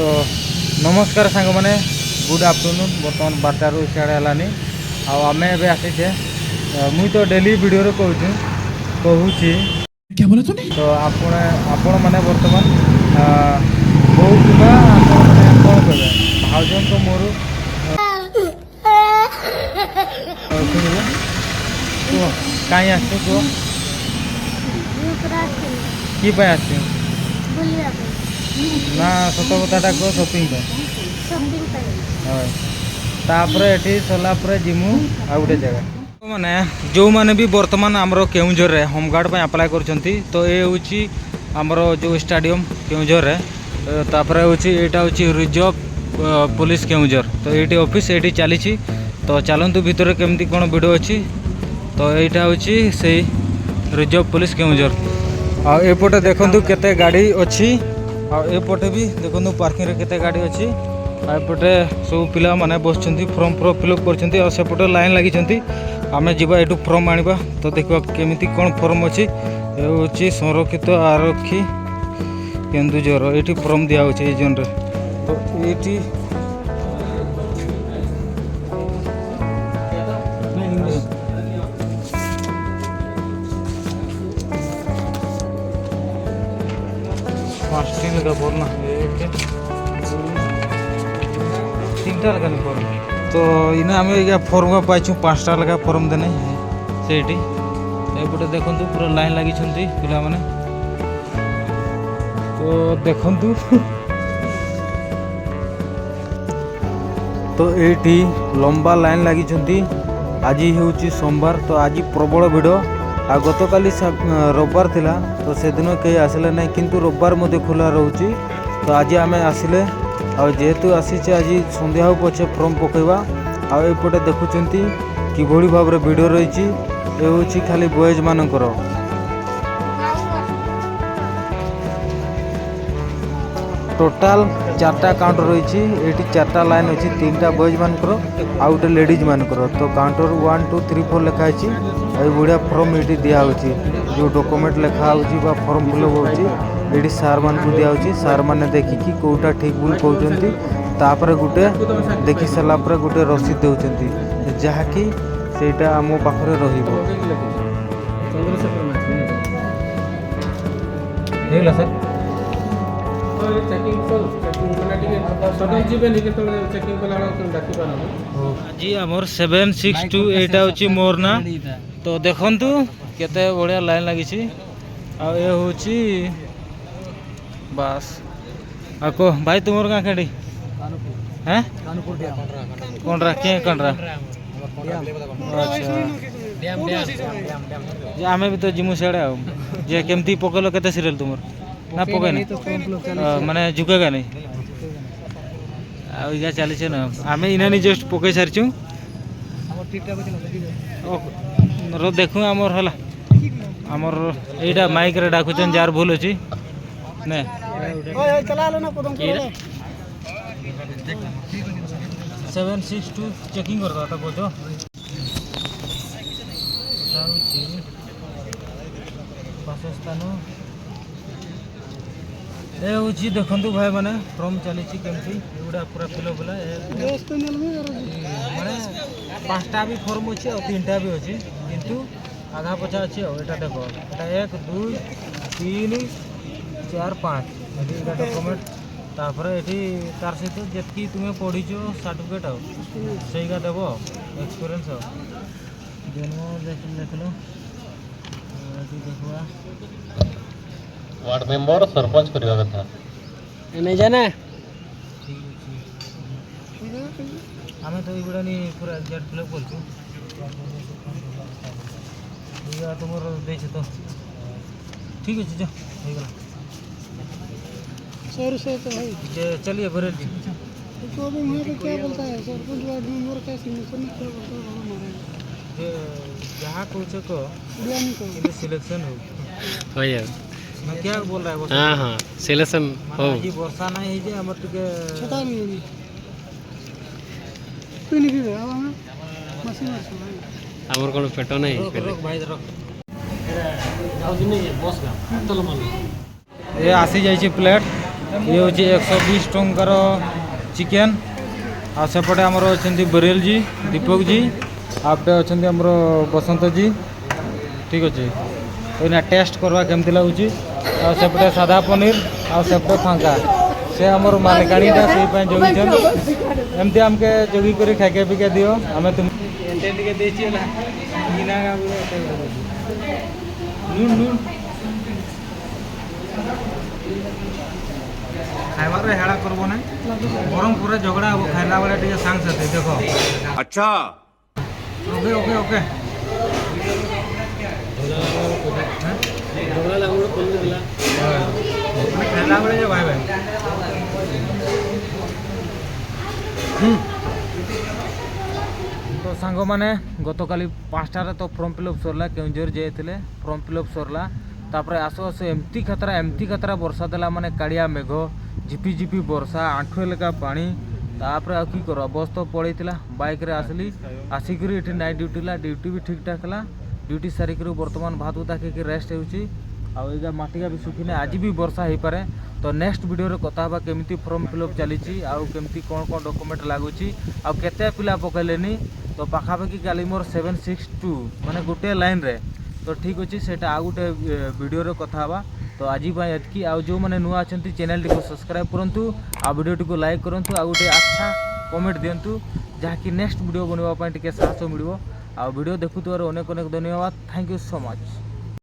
ତ ନମସ୍କାର ସାଙ୍ଗମାନେ, ଗୁଡ୍ ଆଫ୍ଟରନୁନ୍। ବର୍ତ୍ତମାନ 12ଟାରୁ ସିଆଡ଼େ ହେଲାନି ଆଉ ଆମେ ଏବେ ଆସିଛେ। ମୁଇଁ ତ ଡେଲି ଭିଡ଼ିଓରେ କହୁଛି। क्या बोला तूने? ତ ଆପଣମାନେ ବର୍ତ୍ତମାନ ବୋଉ କିମ୍ବା ଆପଣମାନେ କ'ଣ କହିବେ, ଭାଉଜଙ୍କ ମୋର ଶୁଣିବେ। କୁହ, କାହିଁ ଆସିଛୁ କୁହ? କି ପାଇଁ ଆସିଛୁ? ବୁଲିବା ପାଇଁ। ନା, ସତ କଥାଟା କୁହ, ସପିଂ ପାଇଁ? ସପିଂ ପାଇଁ। ହଁ, ତାପରେ ଏଠି ସରିଲା ପରେ ଯିମୁ ଆଉ ଗୋଟେ ଜାଗା। ମାନେ ଯେଉଁମାନେ ବି ବର୍ତ୍ତମାନ ଆମର କେଉଁଝରରେ ହୋମଗାର୍ଡ଼ ପାଇଁ ଆପ୍ଲାଏ କରୁଛନ୍ତି, ତ ଏ ହେଉଛି ଆମର ଯେଉଁ ଷ୍ଟାଡ଼ିୟମ୍ କେଉଁଝରରେ। ତାପରେ ହେଉଛି ଏଇଟା ହେଉଛି ରିଜର୍ଭ ପୋଲିସ କେଉଁଝର। ତ ଏଇଠି ଅଫିସ୍ ଏଇଠି ଚାଲିଛି। ତ ଚାଲନ୍ତୁ, ଭିତରେ କେମିତି କ'ଣ ଭିଡ଼ିଓ ଅଛି। ତ ଏଇଟା ହେଉଛି ସେଇ ରିଜର୍ଭ ପୋଲିସ କେଉଁଝର। ଆଉ ଏପଟେ ଦେଖନ୍ତୁ କେତେ ଗାଡ଼ି ଅଛି, ଆଉ ଏପଟେ ବି ଦେଖନ୍ତୁ ପାର୍କିଂରେ କେତେ ଗାଡ଼ି ଅଛି। ଆଉ ଏପଟେ ସବୁ ପିଲାମାନେ ବସିଛନ୍ତି, ଫର୍ମ ଫର୍ମ ଫିଲ୍ଅପ୍ କରୁଛନ୍ତି, ଆଉ ସେପଟେ ଲାଇନ୍ ଲାଗିଛନ୍ତି। ଆମେ ଯିବା, ଏଠୁ ଫର୍ମ ଆଣିବା। ତ ଦେଖିବା କେମିତି କ'ଣ ଫର୍ମ ଅଛି। ଏ ହେଉଛି ସଂରକ୍ଷିତ ଆରକ୍ଷୀ କେନ୍ଦୁଝର। ଏଇଠି ଫର୍ମ ଦିଆହେଉଛି ଏଇ ଜୋନ୍ରେ। ତ ଏଇଠି ପାଞ୍ଚଟି ଲେଖା ଫର୍ମ ନା, ଏକ, ଦୁଇ, ତିନିଟା ଲେଖା ଫର୍ମ। ତ ଇନେ ଆମେ ଏଇକା ଫର୍ମ ପାଇଛୁ, 5ଟା ଲେଖା ଫର୍ମ ଦେନେ ସେଇଠି। ଏପଟେ ଦେଖନ୍ତୁ, ପୁରା ଲାଇନ୍ ଲାଗିଛନ୍ତି ପିଲାମାନେ। ତ ଦେଖନ୍ତୁ, ତ ଏଇଠି ଲମ୍ବା ଲାଇନ୍ ଲାଗିଛନ୍ତି। ଆଜି ହେଉଛି ସୋମବାର, ତ ଆଜି ପ୍ରବଳ ଭିଡ଼। ଆଉ ଗତକାଲି ରବିବାର ଥିଲା, ତ ସେଦିନ କେହି ଆସିଲେ ନାହିଁ, କିନ୍ତୁ ରବିବାର ମଧ୍ୟ ଖୋଲା ରହୁଛି। ତ ଆଜି ଆମେ ଆସିଲେ, ଆଉ ଯେହେତୁ ଆସିଛେ, ଆଜି ସନ୍ଧ୍ୟା ହଉ ପଛେ ଫର୍ମ ପକାଇବା। ଆଉ ଏପଟେ ଦେଖୁଛନ୍ତି କିଭଳି ଭାବରେ ଭିଡ଼ ରହିଛି। ଏ ହେଉଛି ଖାଲି ବଏଜ୍ ମାନଙ୍କର। ଟୋଟାଲ ଚାରିଟା କାଉଣ୍ଟର ରହିଛି ଏଇଠି, ଚାରିଟା ଲାଇନ୍ ଅଛି। ତିନିଟା ବଏଜ୍ ମାନଙ୍କର ଆଉ ଗୋଟେ ଲେଡ଼ିଜ୍ ମାନଙ୍କର। ତ କାଉଣ୍ଟର 1, 2, 3, 4 ଲେଖା ହେଇଛି। ଆଉ ବଢ଼ିଆ ଫର୍ମ ଏଇଠି ଦିଆହେଉଛି। ଯେଉଁ ଡକୁମେଣ୍ଟ ଲେଖା ହେଉଛି ବା ଫର୍ମ ଫିଲ୍ଅପ୍ ହେଉଛି, ଏଇଠି ସାର୍ମାନଙ୍କୁ ଦିଆହେଉଛି। ସାର୍ମାନେ ଦେଖିକି କେଉଁଟା ଠିକ୍ ଭୁଲ କହୁଛନ୍ତି। ତାପରେ ଗୋଟେ ଦେଖି ସାରିଲା ପରେ ଗୋଟେ ରସିଦ ଦେଉଛନ୍ତି, ଯାହାକି ସେଇଟା ଆମ ପାଖରେ ରହିବ। ଚନ୍ଦ୍ରଶେଖର ନାଥ। ହେଇଗଲା ସାର୍। ଚେକିଂ ସରୁ, ଚେକିଂ କଲେ ଟିକେ ସଡନ୍ ଯିବେନି, କେତେବେଳେ ଚେକିଂ କଲା ବେଳକୁ ଡାକି ପାରନ୍ତି। ଆଜି ଆମର 762, ଏଇଟା ହେଉଛି ମୋର ନାଁ। ତ ଦେଖନ୍ତୁ କେତେ ବଢ଼ିଆ ଲାଇନ୍ ଲାଗିଛି। ଆଉ ଏ ହେଉଛି ବାସ୍। ଆଉ କୁହ ଭାଇ, ତୁମର ଗାଁ କେଠି? ହେଁ, କଣ୍ଡରା? କିଏ କଣ୍ଡରା? ଆଚ୍ଛା, ଯେ ଆମେ ବି ତ ଯିମୁ ସିଆଡ଼େ। ଆଉ ଯେ କେମିତି ପକେଇଲ, କେତେ ସିରିଏଲ୍ ତୁମର? ନା ପକେଇନି, ମାନେ ଝୁକେଗା ନାଇଁ। ଆଉ ଇଗା ଚାଲିছে ନା, ଆମେ ଇନାନି ଜଷ୍ଟ ପକେଇ ସାରିଛୁ। ର ଦେଖୁ, ଆମର ହେଲା, ଆମର ଏଇଟା ମାଇକ୍ରେ ଡାକୁଛନ୍ ଯାହାର ଭୁଲ ଅଛି ନେ। 762 ଚେକିଂ କରିଦେବା ତ କହୁଛ। ଏଟା ହେଉଛି ବାସସ୍ଥାନ। ଏ ହେଉଛି ଦେଖନ୍ତୁ ଭାଇମାନେ, ଫର୍ମ ଚାଲିଛି କେମିତି। ଏଗୁଡ଼ା ପୁରା ଫିଲଅପ୍ ହେଲା। ମାନେ 5ଟା ବି ଫର୍ମ ଅଛି ଆଉ ତିନିଟା ବି ଅଛି, କିନ୍ତୁ ଆଧା ପଛା ଅଛି। ଆଉ ଏଇଟା ଦେଖ, ଏଇଟା 1, 2, 3, 4, 5। ଏଠି ଏଇଟା ଡକୁମେଣ୍ଟ। ତାପରେ ଏଠି ତାର ସହିତ ଯେତିକି ତୁମେ ପଢ଼ିଛ ସାର୍ଟିଫିକେଟ୍ ଆଉ ସେଇଟା ଦେବ, ଏକ୍ସପିରିଏନ୍ସ ଆଉ ଜନ୍ମ ଲେଖିଲ। ଏଠି ଦେଖିବା। ୱାର୍ଡ ମେମ୍ବର, ସରପଞ୍ଚ କରିବା କଥା। ନେଇ ଯାନା। ଠିକ୍ ଅଛି, ଆମେ ତ ଏଇଗୁଡ଼ା ନି ପୁରା ଏକ୍ଜାକ୍ଟ ଫିଲ୍ଅପ୍ କରିଛୁ। ଏଇଆ ତୁମର ଦେଇଛ ତ, ଠିକ୍ ଅଛି, ଯା ହେଇଗଲା। सर से तो भाई। ଯେ चलिए बरेली। तो अभी वहाँ पे क्या बोलता है सरपंच, वार्ड मेंबर का सिग्नेचर में क्या बोलता है, बड़ा मारेगा। ଯେ ଯାହା କହୁଛ କହ। उड़िया नहीं कहो। କିନ୍ତୁ ସିଲେକ୍ସନ୍ ହଉ। ହୋଇଯାଉ। ନା, क्या बोल रहा है वो? ହଁ, ସିଲେକ୍ସନ୍। ମାନେ ଆଜି ବର୍ଷା ନାହିଁ ହେଇଛି ଆମର ଟିକେ। ଛତା नहीं ତୁଇ ନିବି ଆଉ ଆମେ ମାସି ମାସ ଭାଇ। ଆମର କ'ଣ ପେଟ ନାହିଁ? ରଖ, ରଖ ଭାଇ, ରଖ। ଯାଉଛି ନାଇଁ ବସ୍। ଏ ଆସିଯାଇଛି ପ୍ଲେଟ୍। ଇଏ ହେଉଛି 120 ଟଙ୍କାର ଚିକେନ୍। ଆଉ ସେପଟେ ଆମର ଅଛନ୍ତି ବରେଲ ଜି, ଦୀପକ ଜି, ଆଉ ଗୋଟେ ଅଛନ୍ତି ଆମର ବସନ୍ତ ଜି। ଠିକ୍ ଅଛି, ଏଇନା ଟେଷ୍ଟ କରିବା କେମିତି ଲାଗୁଛି। ଆଉ ସେପଟେ ସାଧା ପନିର ଆଉ ସେପଟେ ଫାଙ୍କା। ସେ ଆମର ମାଲିକାଣୀଟା, ସେଇ ପାଇଁ ଜଗିଛନ୍। ଏମିତି ଆମକେ ଜଗି କରି ଖାଇକେ ପିକେ ଦିଅ। ଆମେ ତୁମ ଏତେ ଟିକେ ଦେଇଛି ହେଲା ଗିନା। ନୁନ୍ ନୁନ୍ ଖାଇବାରେ ହେଳା କରବ ନାଇଁ, ବରଂ ପୁରା ଝଗଡ଼ା ହବ ଖାଇଲା ବେଳେ ଟିକେ ସାଙ୍ଗସାଥି ଦେଖ। अच्छा। ଓକେ ଓକେ ଓକେ ଝଗଡ଼ା ଲାଗୁ ଗୋଟେ ଖୋଲିଦେଲା। ମାନେ ଖାଇଲା ବେଳେ ଯେ ଭାଇ ଭାଇ। ତ ସାଙ୍ଗମାନେ, ଗତକାଲି 5ଟାରେ ତ ଫର୍ମ ଫିଲ୍ଅପ୍ ସରିଲା। କେଉଁଝର ଯାଇଥିଲେ, ଫର୍ମ ଫିଲ୍ଅପ୍ ସରିଲା। ତାପରେ ଆସୁ ଆସୁ ଏମିତି ଖତରା, ଏମିତି ଖତରା ବର୍ଷା ଦେଲା, ମାନେ କାଳିଆ ମେଘ, ଝିପି ଝିପି ବର୍ଷା, ଆଣ୍ଠୁଏ ଲେଖା ପାଣି। ତାପରେ ଆଉ କି କର, ବସ୍ ତ ପଳେଇଥିଲା, ବାଇକ୍ରେ ଆସିଲି। ଆସିକରି ଏଠି ନାଇଟ୍ ଡ୍ୟୁଟି ହେଲା, ଡ୍ୟୁଟି ବି ଠିକ୍ଠାକ୍ ହେଲା। ଡ୍ୟୁଟି ସାରିକରି ବର୍ତ୍ତମାନ ଭାତ ବୁତା ଖାଇକି ରେଷ୍ଟ ହେଉଛି। ଆଉ ଏଇଟା ମାଟିକା ବି ଶୁଖିନି, ଆଜି ବି ବର୍ଷା ହେଇପାରେ। ତ ନେକ୍ସଟ ଭିଡ଼ିଓରେ କଥା ହେବା କେମିତି ଫର୍ମ ଫିଲ୍ଅପ୍ ଚାଲିଛି ଆଉ କେମିତି କ'ଣ କ'ଣ ଡକୁମେଣ୍ଟ ଲାଗୁଛି ଆଉ କେତେ ପିଲା ପକାଇଲେନି। ତ ପାଖାପାଖି କାଲି ମୋର 762, ମାନେ ଗୋଟିଏ ଲାଇନ୍ରେ। ତ ଠିକ୍ ଅଛି, ସେଇଟା ଆଉ ଗୋଟେ ଭିଡ଼ିଓରେ କଥା ହେବା। ତ ଆଜି ପାଇଁ ଏତିକି। ଆଉ ଯେଉଁମାନେ ନୂଆ ଅଛନ୍ତି, ଚ୍ୟାନେଲଟିକୁ ସବସ୍କ୍ରାଇବ୍ କରନ୍ତୁ ଆଉ ଭିଡ଼ିଓଟିକୁ ଲାଇକ୍ କରନ୍ତୁ ଆଉ ଗୋଟେ ଆଚ୍ଛା କମେଣ୍ଟ ଦିଅନ୍ତୁ, ଯାହାକି ନେକ୍ସଟ ଭିଡ଼ିଓ ବନେଇବା ପାଇଁ ଟିକେ ସାହସ ମିଳିବ। ଆଉ ଭିଡ଼ିଓ ଦେଖୁଥିବାରୁ ଅନେକ ଅନେକ ଧନ୍ୟବାଦ। Thank you so much.